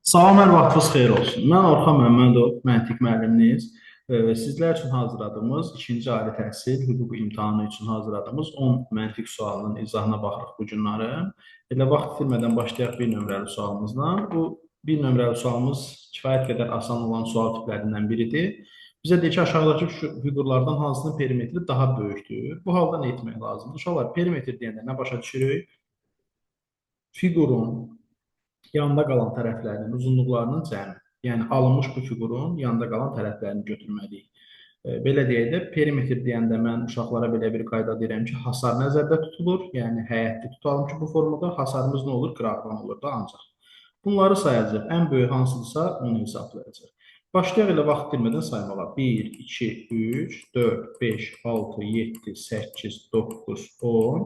Salam, hər vaxtınız xeyir olsun. Mən Orxan Məmmədov, məntiq müəlliminiz. Sizlər üçün hazırladığımız ikinci ali təhsil hüquq imtahanı üçün hazırladığımız 10 məntiq sualının izahına baxırıq bu günləri. Elə vaxt itirmədən başlayaq bir nömrəli sualımızla. Bu bir nömrəli sualımız kifayət qədər asan olan sual tiplərindən biridir. Bizə deyir ki, aşağıdakı şu fiqurlardan hansının perimetri daha böyükdür? Bu halda nə etmək lazımdır? Uşaqlar, perimetr deyəndə nə başa düşürük? Fiqurun yanda qalan tərəflərinin uzunluqlarının cəmi. Yəni, alınmış bu fiqurun yanda qalan tərəflərini götürməliyik. Belə deyək də, perimetr deyəndə mən uşaqlara belə bir qayda deyirəm ki, hasar nəzərdə tutulur. Yəni, həyətli tutalım ki, bu formada hasarımız nə olur? Qıraqdan olur da ancaq. Bunları sayacaq. Ən böyük hansıdırsa, onu hesablayacaq. Başlayaq elə vaxt itirmədən saymağa. 1, 2, 3, 4, 5, 6, 7, 8, 9, 10,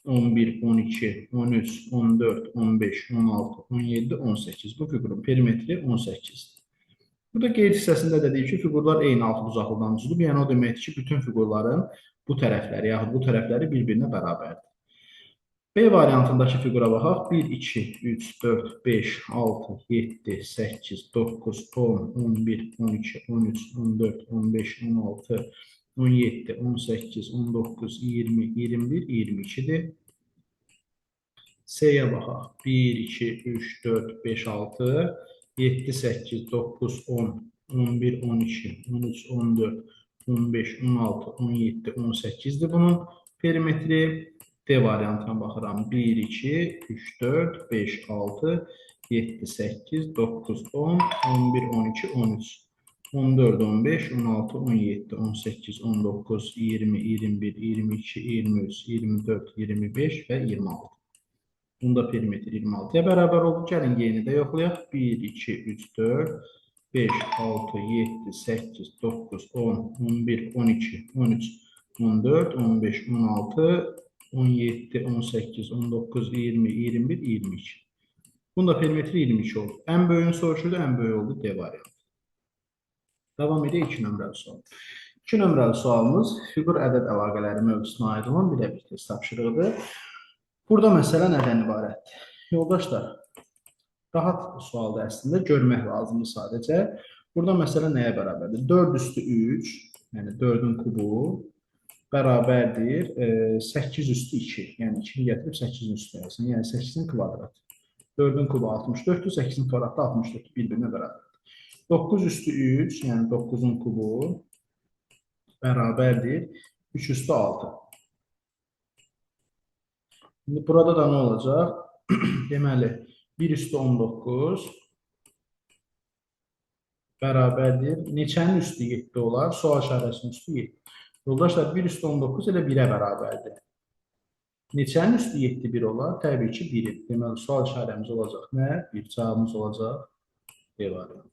11, 12, 13, 14, 15, 16, 17, 18. Bu fiqurun perimetri 18-dir. Burada qeyd hissəsində də deyir ki, fiqurlar eyni altıbucaqlıdan düzülüb. Yəni, o deməkdir ki, bütün fiqurların bu tərəfləri, yaxud bu tərəfləri bir-birinə bərabərdir. B variantındakı fiqura baxaq. 1, 2, 3, 4, 5, 6, 7, 8, 9, 10, 11, 12, 13, 14, 15, 16, 17, 18, 19, 20, 21, 22-dir. C-yə baxaq. 1, 2, 3, 4, 5, 6, 7, 8, 9, 10, 11, 12, 13, 14, 15, 16, 17, 18-dir bunun perimetri. D variantına baxıram. 1, 2, 3, 4, 5, 6, 7, 8, 9, 10, 11, 12, 13, 14, 15, 16, 17, 18, 19, 20, 21, 22, 23, 24, 25 və 26. Bunda perimetr 26-ya bərabər oldu. Gəlin yeni də yoxlayaq. 1, 2, 3, 4, 5, 6, 7, 8, 9, 10, 11, 12, 13, 14, 15, 16, 17, 18, 19, 20, 21, 22. Bunda perimetri 22 oldu. Ən böyüyünü soruşurdu, ən böyük oldu D variantı. Davam edək 2 nömrəli sual. 2 nömrəli sualımız fiqur ədəd əlaqələri mövzusuna aid olan belə bir test tapşırığıdır. Burada məsələ nədən ibarətdir? Yoldaşlar, rahat sualdır əslində, görmək lazımdır sadəcə. Burada məsələ nəyə bərabərdir? 4 üstü 3, yəni 4-ün kubu bərabərdir 8 üstü 2. Yəni 2-ni gətirib 8-in üstünə yazın. Yəni 8-in kvadratı. 4-ün kubu 64-dür, 8-in kvadratı 64-dür, bir-birinə bərabərdir. 9 üstü 3, yəni 9-un kubu bərabərdir 3 üstü 6. İndi burada da nə olacaq? Deməli, 1 üstü 19 bərabərdir. Neçənin üstü 7 olar? Sual işarəsinin üstü 7. Yoldaşlar, 1 üstü 19 elə 1-ə bərabərdir. Neçənin üstü 7 1 olar? Təbii ki, 1-in. Deməli, sual işarəmiz olacaq nə? 1 cavabımız olacaq D variantı.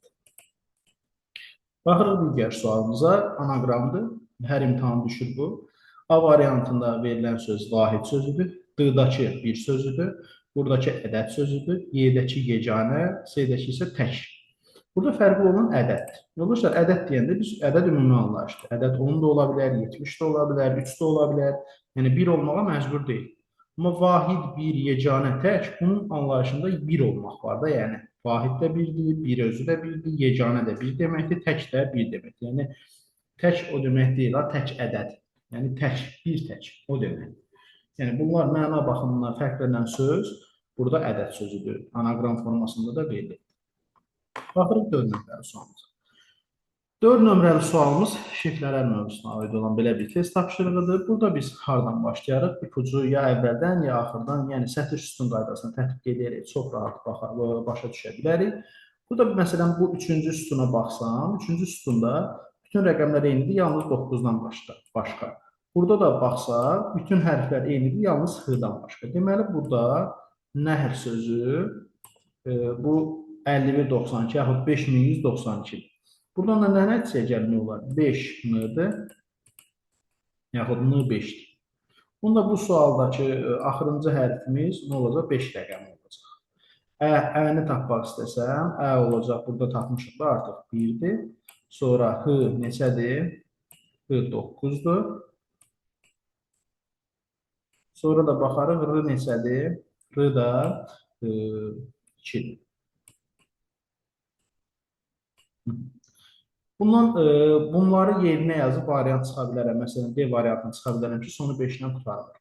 Baxırıq digər sualımıza. Anaqramdır. Hər imtahan düşür bu. A variantında verilən söz vahid sözüdür. D-dakı bir sözüdür. Buradakı ədəd sözüdür. Y-dəki yeganə, C-dəki isə tək. Burada fərqli olan ədəddir. Yoldaşlar, ədəd deyəndə biz ədəd ümumi anlayışdır. Ədəd 10 da ola bilər, 70 də ola bilər, 3 də ola bilər. Yəni 1 olmağa məcbur deyil. Amma vahid, bir, yeganə, tək bunun anlayışında 1 olmaq var da, yəni vahid də birdir, bir özü də birdir, yeganə də bir deməkdir, tək də bir deməkdir. Yəni tək o demək deyil, ha, tək ədəd. Yəni tək, bir tək o deməkdir. Yəni bunlar məna baxımından fərqlənən söz burada ədəd sözüdür. Anaqram formasında da verilir. Baxırıq 4 nömrəli sualımıza. 4 nömrəli sualımız şifrələr mövzusuna aid olan belə bir test tapşırığıdır. Burada biz hardan başlayarıq? İpucu ya əvvəldən, ya axırdan, yəni sətir sütun qaydasını tətbiq edərək çox rahat başa düşə bilərik. Burada məsələn bu üçüncü sütuna baxsam, üçüncü sütunda bütün rəqəmlər eynidir, yalnız 9-dan başqa. Burada da baxsaq, bütün hərflər eynidir, yalnız H-dan başqa. Deməli, burada nəhr sözü bu 51.92 yaxud 5192. Buradan da nə nəticəyə gəlmək olar? 5 N-dır, yaxud N 5-dir. Bunda bu sualdakı axırıncı hərfimiz nə olacaq? 5 rəqəmi olacaq. Ə, Ə-ni tapmaq istəsəm, Ə olacaq, burada tapmışıq da artıq 1-dir. Sonra H neçədir? H 9-dur. Sonra da baxarıq R neçədir? R da 2-dir. Bundan, bunları yerinə yazıb variant çıxa bilərəm. Məsələn, D variantını çıxa bilərəm ki, sonu 5 ilə qurtarılır.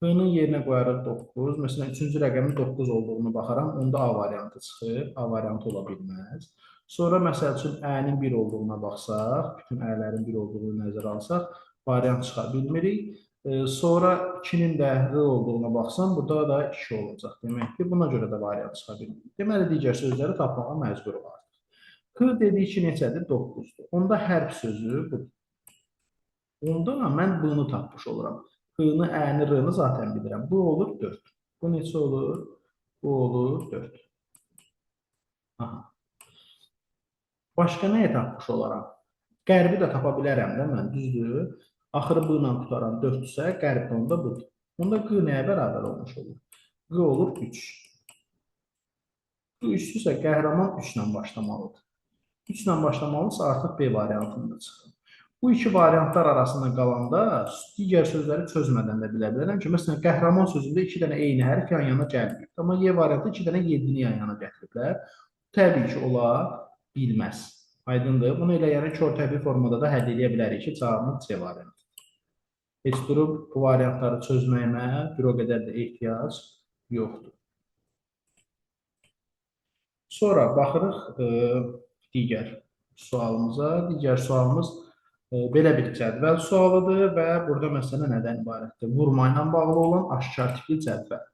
H-nın yerinə qoyarıq 9. Məsələn, üçüncü rəqəmin 9 olduğunu baxaram. Onda A variantı çıxır. A variantı ola bilməz. Sonra, məsəl üçün, Ə-nin 1 olduğuna baxsaq, bütün Ə-lərin 1 olduğunu nəzərə alsaq, variant çıxa bilmirik. Sonra 2-nin də R olduğuna baxsam, burada da 2 olacaq. Demək ki, buna görə də variant çıxa bilmirik. Deməli, digər sözləri tapmağa məcburuq artıq. H dedik ki, neçədir? 9-dur. Onda hərf sözü budur. Onda mən bunu tapmış oluram. H-nı, Ə-ni, R-nı zaten bilirəm. Bu olur 4. Bu neçə olur? Bu olur 4. Aha. Başqa nəyə tapmış olaram? Qərbi də tapa bilərəm də mən, düzdür? Axırı B ilə qutaran 4-dürsə, qərb də onda budur. Onda Q nəyə bərabər olmuş olur? Q olur 3. Q 3-dürsə, qəhrəman 3 ilə başlamalıdır. 3 ilə başlamalıdırsa, artıq B variantında çıxır. Bu iki variantlar arasında qalanda digər sözləri çözmədən də bilə bilərəm ki, məsələn, qəhrəman sözündə 2 dənə eyni hərf yan yana gəlmir. Amma Y variantı 2 dənə 7-ni yan yana gətiriblər. Təbii ki, ola bilməz. Aydındır. Bunu elə yəni kör təbii formada da həll edə bilərik ki, cavabımız C variantıdır. Heç durub bu variantları çözməyimə bir o qədər də ehtiyac yoxdur. Sonra baxırıq digər sualımıza. Digər sualımız belə bir cədvəl sualıdır və burada məsələ nədən ibarətdir? Vurma ilə bağlı olan aşkar tipli cədvəl.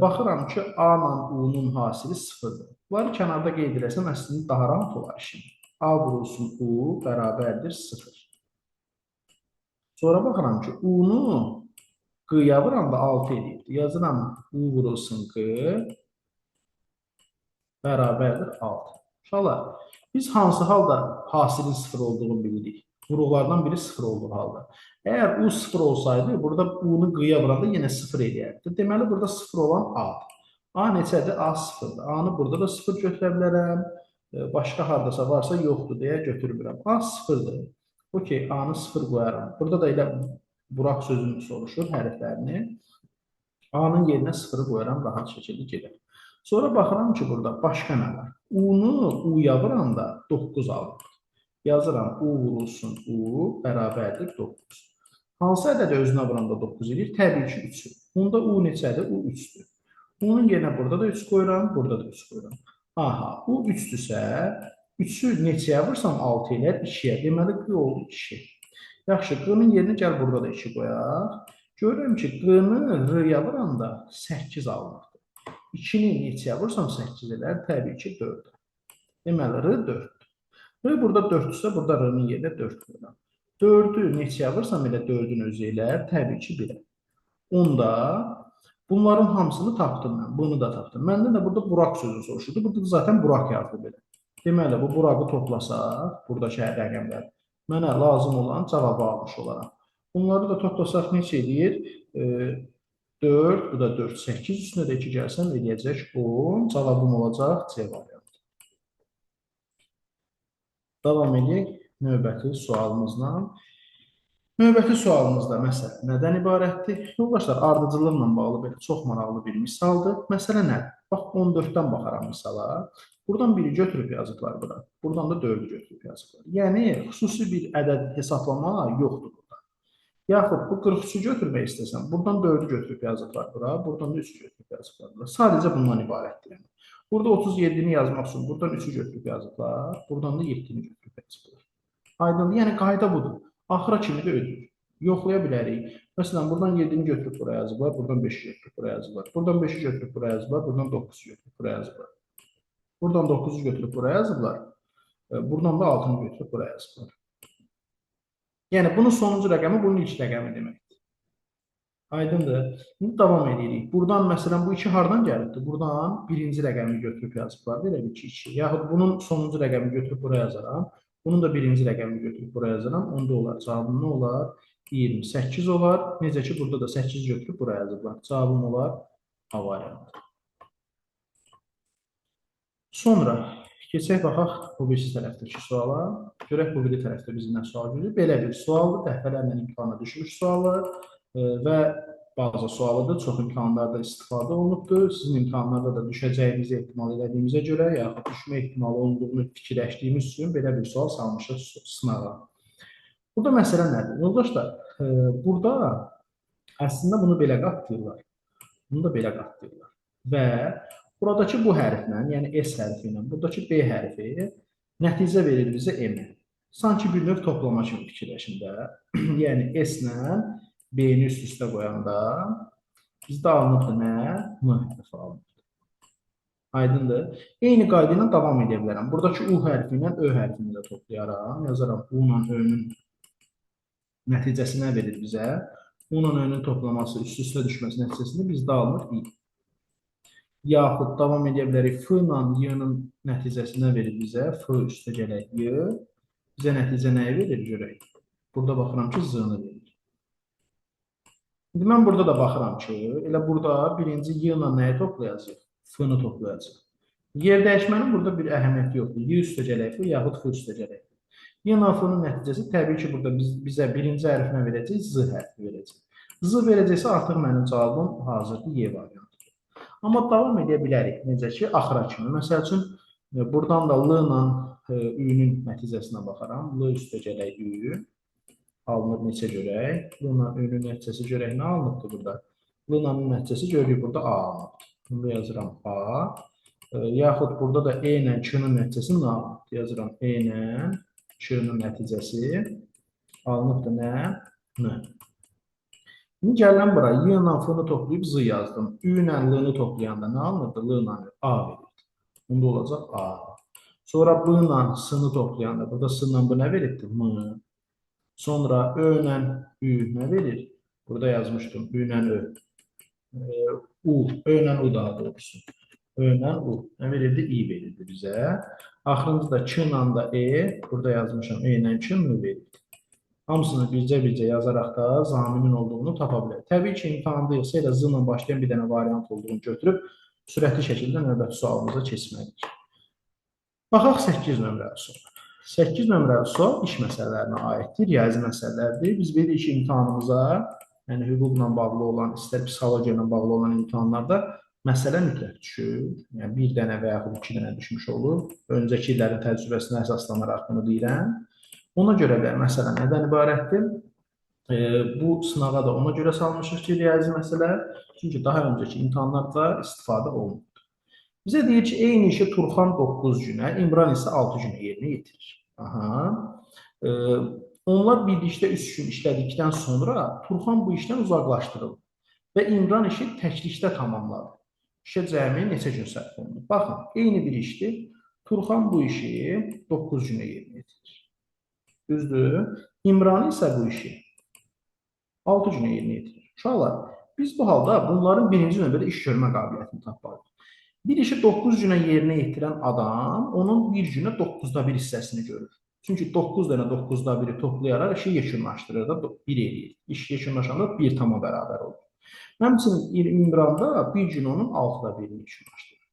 Baxıram ki, A ilə U-nun hasili 0-dır. Bunları kənarda qeyd eləsəm, əslində daha rahat olar işim. A vurulsun U bərabərdir 0. Sonra baxıram ki, U-nu Q-ya vuranda 6 eləyibdir. Yazıram U vurulsun Q bərabərdir 6. Uşaqlar, biz hansı halda hasilin 0 olduğunu bilirik? Vuruqlardan biri 0 olduğu halda. Əgər U 0 olsaydı, burada U-nu Q-ya vuranda yenə 0 eləyərdi. Deməli, burada 0 olan A-dır. A neçədir? A 0-dır. A-nı burada da 0 götürə bilərəm. Başqa hardasa varsa yoxdur deyə götürmürəm. A 0-dır. Okey, A-nı 0 qoyaram. Burada da elə Burak sözünü soruşur, hərflərini. A-nın yerinə 0-ı qoyaram, rahat şəkildə gedər. Sonra baxıram ki, burada başqa nə var? U-nu U-ya vuranda 9 alınır. Yazıram, U vurulsun U bərabərdir 9. Hansı ədədi özünə vuranda 9 edir? Təbii ki, 3-ü. Onda U neçədir? U 3-dür. U-nun yerinə burada da 3 qoyuram, burada da 3 qoyuram. Aha, U 3-dürsə, 3-ü neçəyə vursam 6 elər? 2-yə. Deməli, Q oldu 2. Yaxşı, Q-nın yerinə gəl burada da 2 qoyaq. Görürəm ki, Q-nı R-ya vuranda 8 alınır. 2-ni neçəyə vursam 8 elər? Təbii ki, 4-ə. Deməli, R 4-dür. R burada 4-dürsə, burada R-nın yerinə 4 qoyuram. 4-ü neçəyə vursam elə 4-ün özü elər? Təbii ki, 1-ə. Onda bunların hamısını tapdım mən. Bunu da tapdım. Məndən də burada Burak sözü soruşurdu. Burada da zaten Burak yazdı belə. Deməli, bu Burakı toplasaq, buradakı rəqəmlər, mənə lazım olan cavabı almış olaram. Bunları da toplasaq neçə eləyir? 4, bu da 4, 8, üstünə də 2 gəlsəm eləyəcək 10. Cavabım olacaq C variantı. Davam edək növbəti sualımızla. Növbəti sualımızda məsələ nədən ibarətdir? Yoldaşlar, ardıcıllıqla bağlı belə çox maraqlı bir misaldır. Məsələ nədir? Bax, 14-dən baxaram misala. Buradan 1-i götürüb yazıblar bura. Buradan da 4-ü götürüb yazıblar. Yəni, xüsusi bir ədəd hesablama yoxdur burada. Yaxud bu 43-ü götürmək istəsəm, buradan 4-ü götürüb yazıblar bura, buradan da 3-ü götürüb yazıblar bura. Sadəcə bundan ibarətdir. Yəni. Burada 37-ni yazmaq üçün buradan 3-ü götürüb yazıblar, buradan da 7-ni götürüb yazıblar. Aydındır? Yəni, qayda budur. Axıra kimi də ödür. Yoxlaya bilərik. Məsələn, buradan 7-ni götürüb buraya yazıblar, buradan 5-i götürüb buraya yazıblar. Buradan 5-i götürüb buraya yazıblar, buradan 9-u götürüb buraya yazıblar. Buradan 9-u götürüb buraya yazıblar. Buradan da 6-nı götürüb buraya yazıblar. Yəni, bunun sonuncu rəqəmi bunun ilk rəqəmi deməkdir. Aydındır. İndi davam edirik. Buradan, məsələn, bu 2 hardan gəlibdir? Buradan birinci rəqəmi götürüb yazıblar. Belə bir ki, 2. Yaxud bunun sonuncu rəqəmi götürüb buraya yazaram. Bunun da birinci rəqəmi götürüb buraya yazaram. Onda olar. Cavabım nə olar? 28 olar. Necə ki, burada da 8 götürüb buraya yazıblar. Cavabım olar A variantı. Sonra keçək baxaq bu birisi tərəfdəki suala. Görək bu biri tərəfdə bizimlə sual görür. Belə bir sualdır. Dəfələrlə imtahana düşmüş suallar və baza sualıdır. Çox imtahanlarda istifadə olunubdur. Sizin imtahanlarda da düşəcəyimizi ehtimal elədiyimizə görə, yaxud düşmə ehtimalı olduğunu fikirləşdiyimiz üçün belə bir sual salmışıq sınağa. Burada məsələ nədir? Yoldaşlar, burada əslində bunu belə qatlayırlar. Bunu da belə qatlayırlar. Və buradakı bu hərflə, yəni S hərfi ilə, buradakı B hərfi nəticə verir bizə M. Sanki bir növ toplama kimi fikirləşin də. Yəni S ilə B-ni üst-üstə qoyanda bizdə alınıbdır nə? M hərfi alınıbdır. Aydındır. Eyni qayda ilə davam edə bilərəm. Buradakı U hərfi ilə Ö hərfini də toplayaram. Yazaram U ilə Ö-nün nəticəsi nə verir bizə? U ilə Ö-nün toplaması, üst-üstə düşməsi nəticəsində bizdə alınır İ. Yaxud davam edə bilərik. F ilə Y-nın nəticəsi nə verir bizə? F üstə gələk Y. Bizə nəticə nəyi verir görək? Burada baxıram ki, Z-nı verir. İndi mən burada da baxıram ki, elə burada birinci Y ilə nəyi toplayacaq? F-nı toplayacaq. Yer dəyişmənin burada bir əhəmiyyəti yoxdur. Y üstə gələk F, yaxud F üstə gələk. Y ilə F-nın nəticəsi təbii ki, burada bizə birinci hərf nə verəcək? Z hərfi verəcək. Z verəcəksə artıq mənim cavabım hazırdır, Y variantıdır. Amma davam edə bilərik. Necə ki, axıra kimi. Məsəl üçün, buradan da L ilə Ü-nün nəticəsinə baxaram. L üstə gələk Ü. Alınır neçə görək? L ilə Ü-nün nəticəsi görək nə alınıbdır burada? L ilə Ü-nün nəticəsi görürük burada A alınıbdır. Bunu yazıram A. Yaxud burada da E ilə Q-nün nəticəsi nə alınıbdır? Yazıram E ilə Q-nün nəticəsi alınıbdır nə? N. İndi gəlirəm bura. Y ilə F-nı toplayıb Z yazdım. Ü ilə L-nı toplayanda nə alınırdı? L ilə A verirdi. Bunda olacaq A. Sonra B ilə S-nı toplayanda burada S ilə B nə verirdi? M. Sonra Ö ilə Ü nə verir? Burada yazmışdım. Ü ilə Ö. U. Ö ilə U daha doğrusu. Ö ilə U. Nə verirdi? İ verirdi bizə. Axırıncı da Q ilə də E. Burada yazmışam. E ilə Q N verirdi. Hamısını bircə-bircə yazaraq da zaminin olduğunu tapa bilər. Təbii ki, imtahanda isə elə Z ilə başlayan bir dənə variant olduğunu götürüb sürətli şəkildə növbəti sualımıza keçməliyik. Baxaq 8 nömrəli sual. 8 nömrəli sual iş məsələlərinə aiddir, riyazi məsələlərdir. Biz bilirik ki, imtahanımıza, yəni hüquqla bağlı olan, istər psixologiya ilə bağlı olan imtahanlarda məsələ mütləq düşür. Yəni bir dənə və yaxud iki dənə düşmüş olur. Öncəki illərin təcrübəsinə əsaslanaraq bunu deyirəm. Ona görə də məsələ nədən ibarətdir? Bu sınağa da ona görə salmışıq ki, riyazi məsələ. Çünki daha öncəki imtahanlarda istifadə olunur. Bizə deyir ki, eyni işi Turxan 9 günə, İmran isə 6 günə yerinə yetirir. Aha. Onlar birlikdə 3 gün işlədikdən sonra Turxan bu işdən uzaqlaşdırıldı və İmran işi təklikdə tamamladı. İşə cəmi neçə gün sərf olundu? Baxın, eyni bir işdir. Turxan bu işi 9 günə yerinə yetirir. Düzdür? İmran isə bu işi 6 günə yerinə yetirir. Uşaqlar, biz bu halda bunların birinci növbədə iş görmə qabiliyyətini tapmalıyıq. Bir işi 9 günə yerinə yetirən adam onun bir günə 9-da 1 hissəsini görür. Çünki 9 dənə 9-da 1-i toplayaraq işi yekunlaşdırır da 1 eləyir. İş yekunlaşanda 1 tama bərabər olur. Həmçinin İmranda bir gün onun 6-da 1-ini yekunlaşdırır.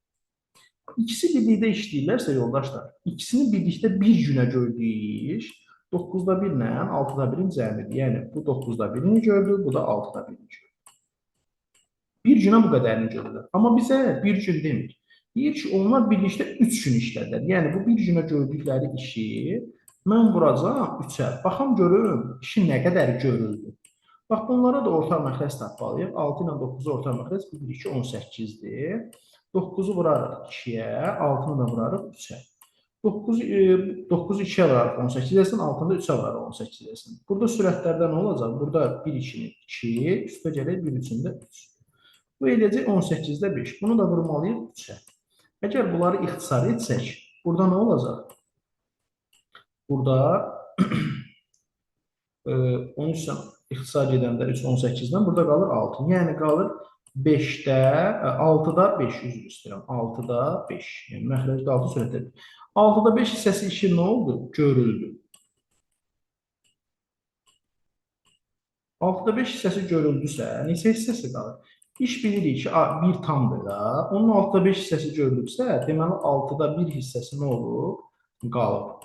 İkisi birlikdə işləyirlərsə yoldaşlar, ikisinin birlikdə bir günə gördüyü iş 9-da 1 ilə 6-da 1-in cəmidir. Yəni bu 9-da 1-ini gördü, bu da 6-da 1-ini gördü. Bir günə bu qədərini görürlər. Amma bizə bir gün demir. Deyir ki, onlar birlikdə 3 gün işlədilər. Yəni bu bir günə gördükləri işi mən vuracağam 3-ə. Baxam görüm, işi nə qədər görüldü. Bax, bunlara da ortaq məxrəc tapmalıyıq. 6 ilə 9-u ortaq məxrəc 1, 2, 18-dir. 9-u vurarıq 2-yə, 6-nı da vurarıq 3-ə. 9-u 2-yə vurarıq 18 eləsin, 6-nı da 3-ə vurarıq 18 eləsin. Burada sürətlərdə nə olacaq? Burada 1, 2-ni 2, üstə gələk 1, 3-ün də 3. Bu eləyəcək 18-də 5. Bunu da vurmalıyıq 3-ə. Əgər bunları ixtisar etsək, burada nə olacaq? Burada 13-dən ixtisar edəndə 3, 18-dən burada qalır 6. Yəni qalır 5-də, 6-da 5, üzr istəyirəm. 6-da 5. Yəni məxrəcdə 6 sürətdə 5. 6-da 5 hissəsi işi nə oldu? Görüldü. 6-da 5 hissəsi görüldüsə, neçə hissəsi qalır? İş bilirik ki, 1 tamdır da. Onun 6-da 5 hissəsi görülübsə, deməli 6-da 1 hissəsi nə olub? Qalıb.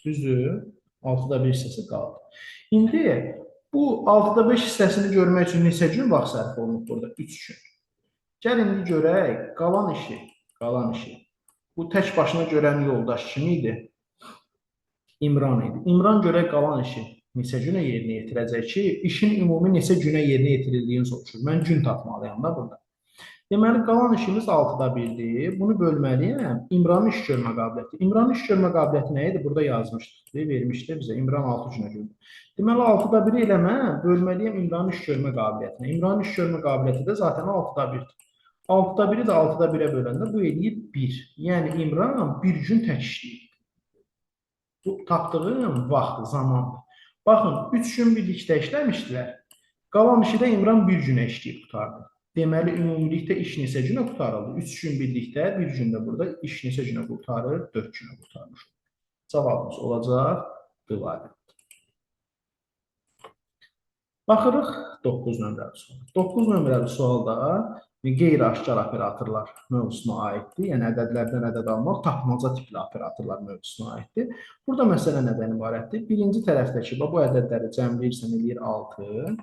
Düzdür? 6-da 1 hissəsi qalıb. İndi Bu 6-da 5 hissəsini görmək üçün neçə gün vaxt sərf olunub burada? 3 gün. Gəl indi görək qalan işi, qalan işi. Bu tək başına görən yoldaş kim idi? İmran idi. İmran görək qalan işi neçə günə yerinə yetirəcək ki, işin ümumi neçə günə yerinə yetirildiyini soruşur. Mən gün tapmalıyam da burada. Deməli, qalan işimiz 6-da 1-dir. Bunu bölməliyəm. İmranın iş görmə qabiliyyəti. İmranın iş görmə qabiliyyəti nə idi? Burada yazmışdıq, vermişdi bizə. İmran 6 günə gördü. Deməli, 6-da 1-i elə mən bölməliyəm İmranın iş görmə qabiliyyətinə. İmranın iş görmə qabiliyyəti də zaten 6-da 1-dir. 6-da 1-i də 6-da 1-ə böləndə bu eləyir 1. Yəni, İmran bir gün tək işləyir. Bu tapdığım vaxtdır, zamandır. Baxın, 3 gün birlikdə işləmişdilər. Qalan işi də İmran bir günə işləyib qurtardı. Deməli, ümumilikdə iş neçə günə qurtarıldı? 3 gün birlikdə, bir gündə burada iş neçə günə qurtarır? 4 günə qurtarmış. Cavabımız olacaq D variantı. Baxırıq 9 nömrəli sual. 9 nömrəli sualda qeyri-aşkar operatorlar mövzusuna aiddir. Yəni, ədədlərdən ədəd almaq tapmaca tipli operatorlar mövzusuna aiddir. Burada məsələ nədən ibarətdir? Birinci tərəfdəki, bu ədədləri cəmləyirsən eləyir 6,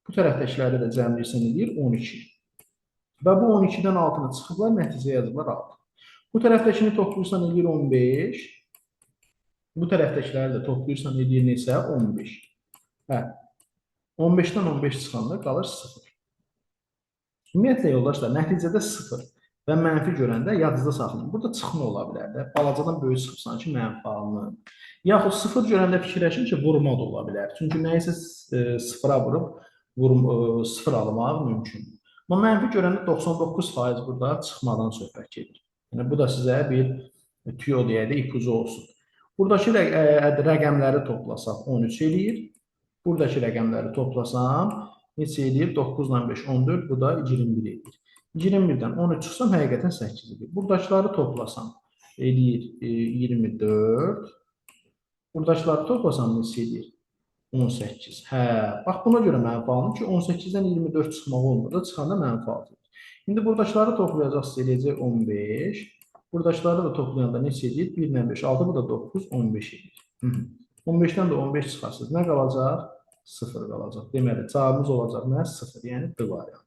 bu tərəfdəkiləri də cəmləyirsən eləyir 12. Və bu 12-dən 6-nı çıxıblar, nəticə yazıblar 6. Bu tərəfdəkini toplayırsan eləyir 15. Bu tərəfdəkiləri də toplayırsan eləyir neçə? 15. Hə. 15-dən 15 çıxanda qalır 0. Ümumiyyətlə, yoldaşlar, nəticədə 0 və mənfi görəndə yadınızda saxlayın. Burada çıxma ola bilər də. Balacadan böyük çıxıbsan ki, mənfi alınır. Yaxud 0 görəndə fikirləşin ki, vurma da ola bilər. Çünki nəyisə sıfıra vurub 0 almaq mümkündür. Amma mənfi görəndə 99% burada çıxmadan söhbət gedir. Yəni, bu da sizə bir tüyo deyək də ipucu olsun. Buradakı rəqəmləri toplasaq 13 eləyir. Buradakı rəqəmləri toplasam neçə eləyir? 9 ilə 5, 14, bu da 21 eləyir. 21-dən 13 çıxsam həqiqətən 8 eləyir. Buradakıları toplasam eləyir 24. Buradakıları toplasam neçə eləyir? 18. Hə, bax buna görə mənfi alınır ki, 18-dən 24 çıxmaq olmur da, çıxanda mənfi alınır. İndi buradakıları toplayacaqsınız, eləyəcək 15. Buradakıları da toplayanda neçə eləyir? 1 ilə 5, 6, bu da 9, 15 eləyir. 15-dən də 15 çıxarsınız. Nə qalacaq? 0 qalacaq. Deməli, cavabımız olacaq nə? 0, yəni D variantı.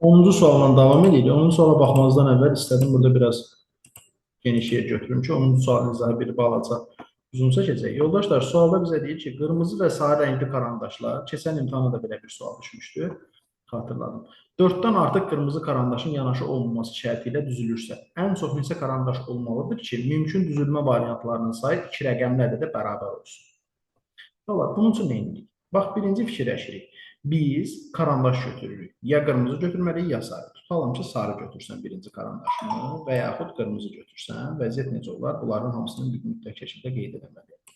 Onuncu sualla davam edirik. 10-cu suala baxmazdan əvvəl istədim burada biraz geniş yer götürüm ki, 10-cu sualın izahı bir balaca uzun çəkəcək. Yoldaşlar, sualda bizə deyir ki, qırmızı və sarı rəngli karandaşlar, keçən imtahana da belə bir sual düşmüşdü, xatırladım. 4-dən artıq qırmızı karandaşın yanaşı olmaması şərti ilə düzülürsə, ən çox neçə karandaş olmalıdır ki, mümkün düzülmə variantlarının sayı 2 rəqəmli ədədə bərabər olsun. Bunun üçün nə edirik? Bax, birinci fikirləşirik. Biz karandaş götürürük. Ya qırmızı götürməliyik, ya sarı. Tutalım ki, sarı götürsən birinci karandaşını və yaxud qırmızı götürsən, vəziyyət necə olar? Bunların hamısını bir mütləq şəkildə qeyd eləməliyik.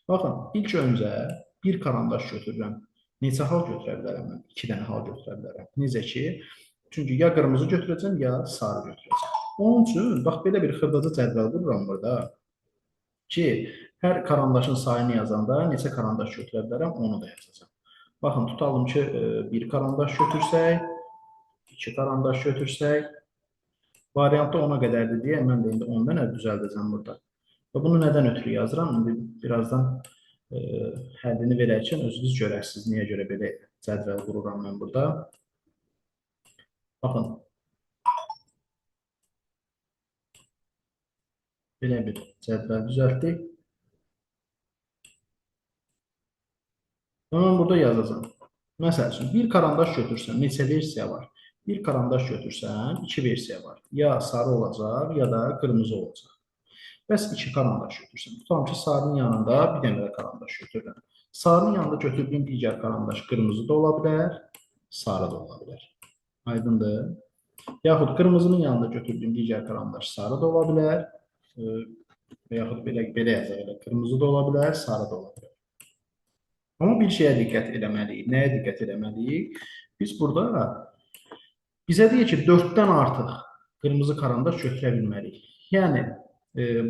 Baxın, ilk öncə bir karandaş götürürəm. Neçə hal götürə bilərəm mən? 2 dənə hal götürə bilərəm. Necə ki, çünki ya qırmızı götürəcəm, ya sarı götürəcəm. Onun üçün, bax, belə bir xırdaca cədvəl qururam burada ki, hər karandaşın sayını yazanda neçə karandaş götürə bilərəm, onu da yazacağam. Baxın, tutalım ki, bir karandaş götürsək, 2 karandaş götürsək, variantda ona qədərdir deyə mən də indi 10 dənə düzəldəcəm burada. Və bunu nədən ötürü yazıram? İndi birazdan həllini verərkən özünüz görərsiniz niyə görə belə cədvəl qururam mən burada. Baxın, belə bir cədvəl düzəltdik. Mən burada yazacağam. Məsəl üçün, bir karandaş götürsən, neçə versiya var? Bir karandaş götürsən, 2 versiya var. Ya sarı olacaq, ya da qırmızı olacaq. Bəs 2 karandaş götürsən. Tutalım ki, sarının yanında bir dənə də karandaş götürürəm. Sarının yanında götürdüyüm digər karandaş qırmızı da ola bilər, sarı da ola bilər. Aydındır. Yaxud qırmızının yanında götürdüyüm digər karandaş sarı da ola bilər, və yaxud belə yazaq, elə qırmızı da ola bilər, sarı da ola bilər. Amma bir şeyə diqqət eləməliyik. Nəyə diqqət eləməliyik? Biz burada bizə deyir ki, 4-dən artıq qırmızı karandaş götürə bilməliyik. Yəni,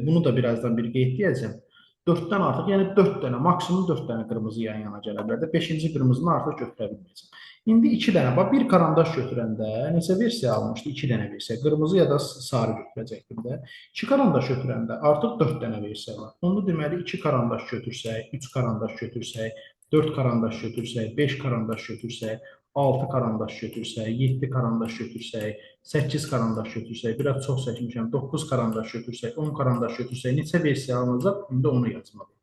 bunu da birazdan bir qeyd edəcəm. 4-dən artıq, yəni 4 dənə, maksimum 4 dənə qırmızı yan yana gələ bilər də. 5-ci qırmızını artıq götürə bilməyəcəm. İndi 2 dənə, bax bir karandaş götürəndə neçə versiya almışdı? 2 dənə versiya, qırmızı ya da sarı götürəcəkdim də. 2 karandaş götürəndə artıq 4 dənə versiya var. Onu deməli 2 karandaş götürsək, 3 karandaş götürsək, 4 karandaş götürsək, 5 karandaş götürsək, 6 karandaş götürsək, 7 karandaş götürsək, 8 karandaş götürsək, biraz çox çəkmişəm, 9 karandaş götürsək, 10 karandaş götürsək, neçə versiya alınacaq? İndi onu yazmalıyım.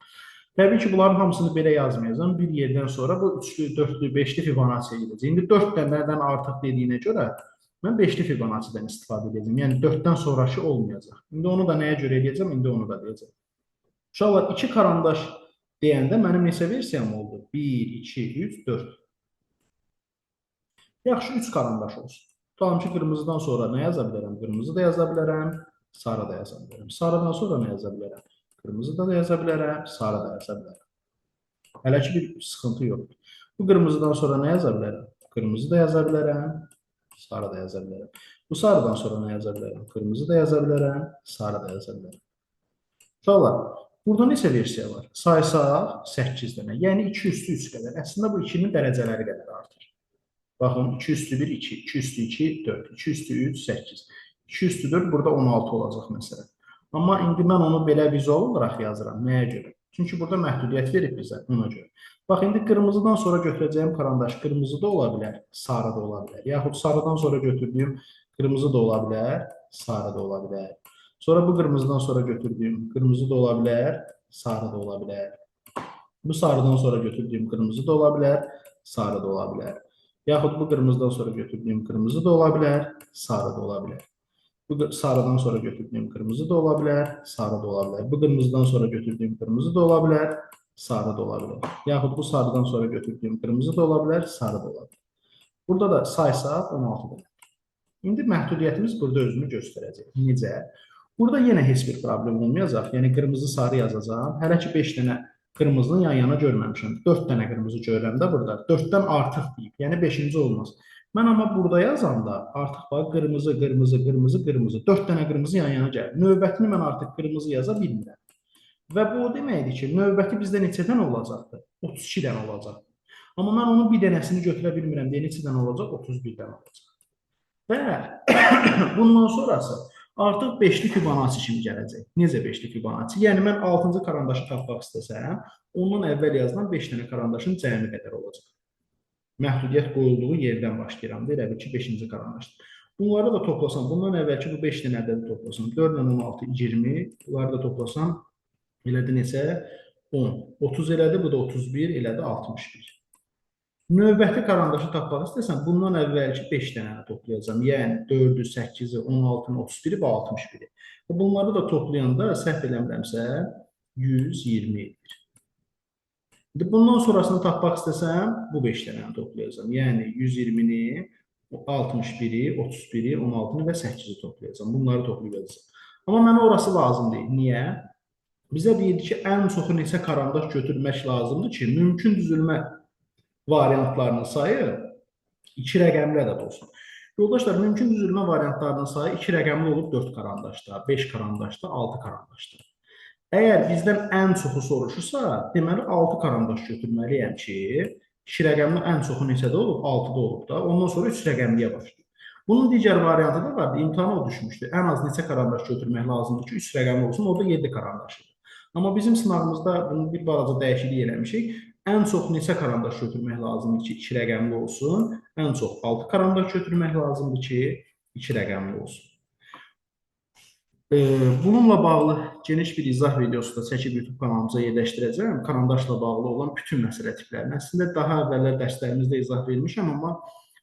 Təbii ki, bunların hamısını belə yazmayacağam. Bir yerdən sonra bu üçlü, dörtlü, beşli Fibonacci-yə gedəcək. İndi 4 dənədən artıq dediyinə görə mən beşli Fibonacci-dən istifadə edəcəm. Yəni 4-dən sonrakı olmayacaq. İndi onu da nəyə görə eləyəcəm? İndi onu da deyəcəm. Uşaqlar, 2 karandaş deyəndə mənim neçə versiyam oldu? 1, 2, 3, 4. Yaxşı, 3 karandaş olsun. Tutalım ki, qırmızıdan sonra nə yaza bilərəm? Qırmızı da yaza bilərəm, sarı da yaza bilərəm. Sarıdan sonra nə yaza bilərəm? Qırmızı da yaza bilərəm, sarı da yaza bilərəm. Hələ ki, bir sıxıntı yoxdur. Bu qırmızıdan sonra nə yaza bilərəm? Qırmızı da yaza bilərəm, sarı da yaza bilərəm. Bu sarıdan sonra nə yaza bilərəm? Qırmızı da yaza bilərəm, sarı da yaza bilərəm. Uşaqlar, burada neçə versiya var? Saysaq 8 dənə. Yəni 2 üstü 3 qədər. Əslində bu 2-nin dərəcələri qədər artır. Baxın, 2 üstü 1, 2, 2 üstü 2, 4, 2 üstü 3, 8. 2 üstü 4 burada 16 olacaq məsələn. Amma indi mən onu belə vizual olaraq yazıram. Nəyə görə? Çünki burada məhdudiyyət verib bizə ona görə. Bax, indi qırmızıdan sonra götürəcəyim karandaş qırmızı da ola bilər, sarı da ola bilər. Yaxud sarıdan sonra götürdüyüm qırmızı da ola bilər, sarı da ola bilər. Sonra bu qırmızıdan sonra götürdüyüm qırmızı da ola bilər, sarı da ola bilər. Bu sarıdan sonra götürdüyüm qırmızı da ola bilər, sarı da ola bilər. Yaxud bu qırmızıdan sonra götürdüyüm qırmızı da ola bilər, sarı da ola bilər. Bu sarıdan sonra götürdüyüm qırmızı da ola bilər, sarı da ola bilər. Bu qırmızıdan sonra götürdüyüm qırmızı da ola bilər, sarı da ola bilər. Yaxud bu sarıdan sonra götürdüyüm qırmızı da ola bilər, sarı da ola bilər. Burada da saysaq 16 dənə. İndi məhdudiyyətimiz burada özünü göstərəcək. Necə? Burada yenə heç bir problem olmayacaq. Yəni qırmızı, sarı yazacağam. Hələ ki 5 dənə qırmızını yan yana görməmişəm. 4 dənə qırmızı görürəm də burada. 4-dən artıq deyib. Yəni 5-ci olmaz. Mən amma burada yazanda artıq bax qırmızı, qırmızı, qırmızı, qırmızı. 4 dənə qırmızı yan yana gəlir. Növbətini mən artıq qırmızı yaza bilmirəm. Və bu o deməkdir ki, növbəti bizdə neçə dənə olacaqdır? 32 dənə olacaqdır. Amma mən onun bir dənəsini götürə bilmirəm deyə neçə dənə olacaq? 31 dənə olacaq. Və bundan sonrası artıq beşli Fibonacci kimi gələcək. Necə beşli Fibonacci? Yəni mən 6-cı karandaşı tapmaq istəsəm, ondan əvvəl yazılan 5 dənə karandaşın cəmi qədər olacaq. Məhdudiyyət qoyulduğu yerdən başlayıram da, elə bil ki, 5-ci karandaşdır. Bunları da toplasam, bundan əvvəlki bu 5 dənə ədədi toplasam, 4 ilə 16, 20, bunları da toplasam, elədi neçə? 10. 30 elədi, bu da 31, elədi 61. Növbəti karandaşı tapmaq istəsəm, bundan əvvəlki 5 dənəni toplayacağam. Yəni 4-ü, 8-i, 16-nı, 31-i və 61-i. Bunları da toplayanda səhv eləmirəmsə 120 edir. İndi bundan sonrasını tapmaq istəsəm, bu 5 dənəni toplayacağam. Yəni 120-ni, 61-i, 31-i, 16-nı və 8-i toplayacağam. Bunları toplayacağam. Amma mənə orası lazım deyil. Niyə? Bizə deyildi ki, ən çoxu neçə karandaş götürmək lazımdır ki, mümkün düzülmə variantlarının sayı 2 rəqəmli ədəd olsun. Yoldaşlar, mümkün düzülmə variantlarının sayı 2 rəqəmli olub 4 karandaşda, 5 karandaşda, 6 karandaşda. Əgər bizdən ən çoxu soruşursa, deməli 6 karandaş götürməliyəm ki, 2 rəqəmli ən çoxu neçədə olub? 6-da olub da. Ondan sonra 3 rəqəmliyə başlayır. Bunun digər variantı da vardı. İmtahana o düşmüşdü. Ən az neçə karandaş götürmək lazımdır ki, 3 rəqəmli olsun. Orada 7 karandaş idi. Amma bizim sınağımızda bunu bir balaca dəyişiklik eləmişik. Ən çox neçə karandaş götürmək lazımdır ki, 2 rəqəmli olsun? Ən çox 6 karandaş götürmək lazımdır ki, 2 rəqəmli olsun. Bununla bağlı geniş bir izah videosu da çəkib YouTube kanalımıza yerləşdirəcəm. Karandaşla bağlı olan bütün məsələ tiplərini. Əslində daha əvvəllər dərslərimizdə izah vermişəm, amma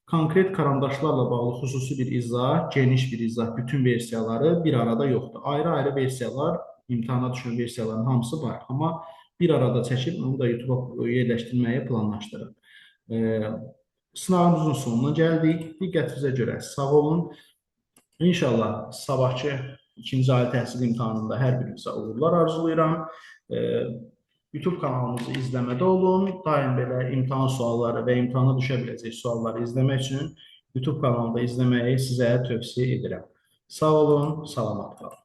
konkret karandaşlarla bağlı xüsusi bir izah, geniş bir izah, bütün versiyaları bir arada yoxdur. Ayrı-ayrı versiyalar, imtahana düşən versiyaların hamısı var. Amma bir arada çəkib onu da YouTube-a yerləşdirməyi planlaşdırıram. Sınavımızın sonuna gəldik. Diqqətinizə görə sağ olun. İnşallah sabahkı ikinci ali təhsil imtahanında hər birinizə uğurlar arzulayıram. YouTube kanalımızı izləmədə olun. Daim belə imtahan sualları və imtahana düşə biləcək sualları izləmək üçün YouTube kanalında izləməyi sizə tövsiyə edirəm. Sağ olun, salamat qalın.